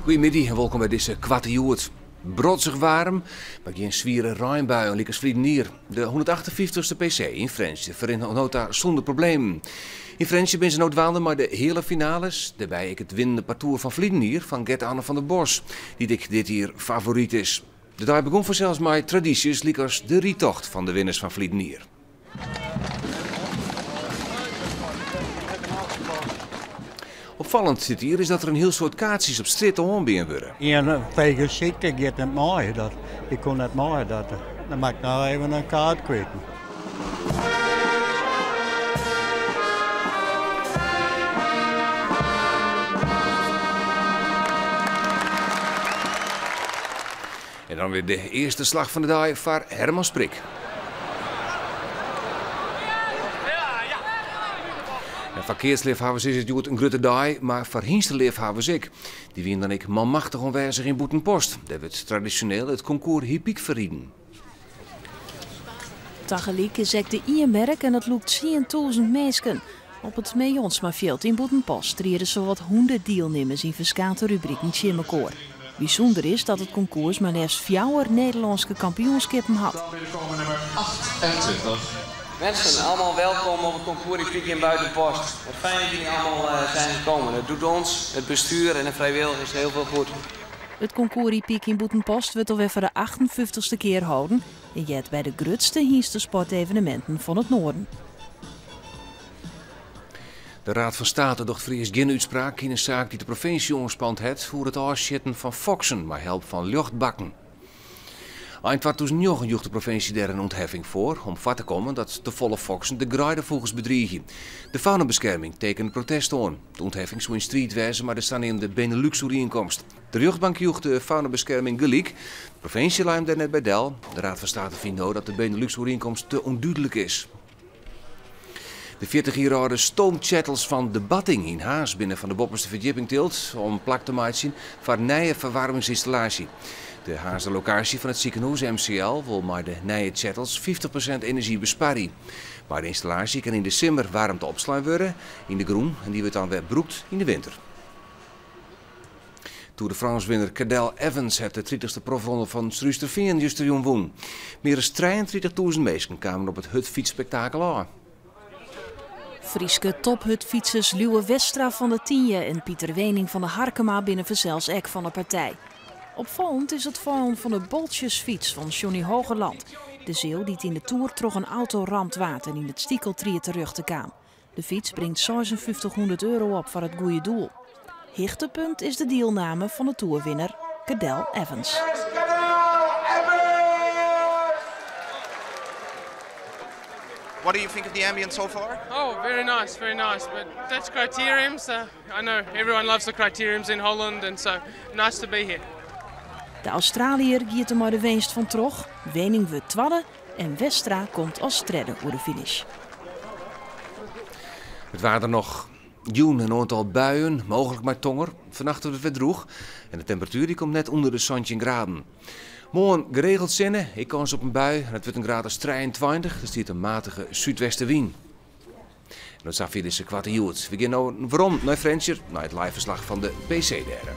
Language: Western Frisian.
Goeiemiddei en wolkom by dizze Koarte Hjoed. Brodzich waarm, mar gjin swiere reinbuien lykas ferliden jier. De 158ste PC yn Frjentsjer ferrint oant no ta sûnder problemen. Yn Frjentsjer binne se no dwaande mei de heale finales. Dêrby ek it winnende partoer fan ferliden jier fan Gert-Anne van der Bos, dy't ek dit jier favoryt is. De dei begûn fansels mei tradysjes lykas de rydtocht fan de winners fan ferliden jier. Opfallend dit jier is dat der in hiel soad kaartsjes op strjitte oanbean wurde. Ien fege sykte giet net mei, dat ik koe net mei, dat dan moat ik no even in kaart kwyt. En dan weer de earste slach fan de dei foar Herman Sprik. En foar keatsleafhawwers is it hjoed in grutte dei, mar foar hynsteleafhawwers ek. Dy wiene dan ek manmachtich oanwêzich yn Bûtenpost. Dêr wurdt tradisjoneel it konkoers hippyk ferriden. Tagelyk is ek de jiermerk en dat lûkt 10,000 minsken. Op it Jonsmafjild yn Bûtenpost stride sawat 100 dielnimmers yn ferskate rubriken tsjin mekoar. Bysûnder is dat it konkoers mar leafst fjouwer Nederlânske kampioenskippen hat. Dan binnenkomen nummer 28. Mensen, allemaal welkom op het concours Hippique in Buitenpost. Wat fijn dat jullie allemaal zijn gekomen. Het doet ons, het bestuur en de vrijwilligers heel veel goed. It konkoers hippyk yn Bûtenpost wurdt alwer foar de 58ste kear holden en heart by de grutste hynstesporteveneminten fan it Noarden. De Raad van State docht foarearst gjin útspraak yn in saak dy't de provinsje oanspand hat oer it ôfsjitten fan foksen mei help fan ljochtbakken. Ein 2009 joech de provinsje dêr in ûntheffing foar om foar te kommen dat tefolle foksen de greidefûgels bedriigje. De Faunabeskerming tekene protest oan. De ûntheffing soe yn striid wêze mei de saneamde Benelux-oerienkomst. De rjochtbank joech de Faunabeskerming gelyk. De provinsje lei him dêr net by del. De Raad van State fynt no dat de Benelux-oerienkomst te ûndúdlik is. De 40 jier âlde stoomtsjettels fan De Batting yn Harns binne fan de boppeste ferdjipping tild om plak te meitsjen foar nije ferwaarmingsynstallaasje. De Harnzer lokaasje fan it sikehûs MCL wol mei de nije tsjettels 50% enerzjy besparje. Mei de ynstallaasje kin yn de simmer waarmte opslein wurde yn de grûn en dy wurdt dan wer brûkt yn de winter. Tour de France-winner Cadel Evans hat de 30ste profronde fan Surhústerfean justerjûn wûn. Mear as 33.000 minsken kamen op it hurdfytsspektakel ôf. Fryske tophurdfytsers Lieuwe Westra fan de Tynje en Pieter Weening fan de Harkema binne fansels ek fan de partij. Opfallend is it fallen fan de boltsjesfyts fan Johnny Hoogerland. De Zeeuw dy't yn de Tour troch in auto ramd waard en yn it stikeltried terjochte kaam. De fyts bringt 5600 euro op foar it goede doel. Hichtepunt is de dielname fan de toerwinner Cadel Evans. What do you think of the ambience so far? Oh, very nice, very nice. But Dutch criteriums, I know everyone loves the criteriums in Holland, and so nice to be here. De Australiër giet der mei de winst fan troch. Weening wurdt twadde en Westra komt as tredde oer de finish. It waar dan noch. Jûn in oantal buien, mooglik mei tonger. Fannacht wurdt it wer drûch en de temperatuer dy komt net ûnder de 17 graden. Moarn geregeld sinne, ek kâns op in bui en it wurdt in graad as 23. Der stiet in matige súdwestewyn. En dat safier dizze Koarte Hjoed. We gean no werom nei Frjentsjer, nei it live ferslach fan de PC dêr.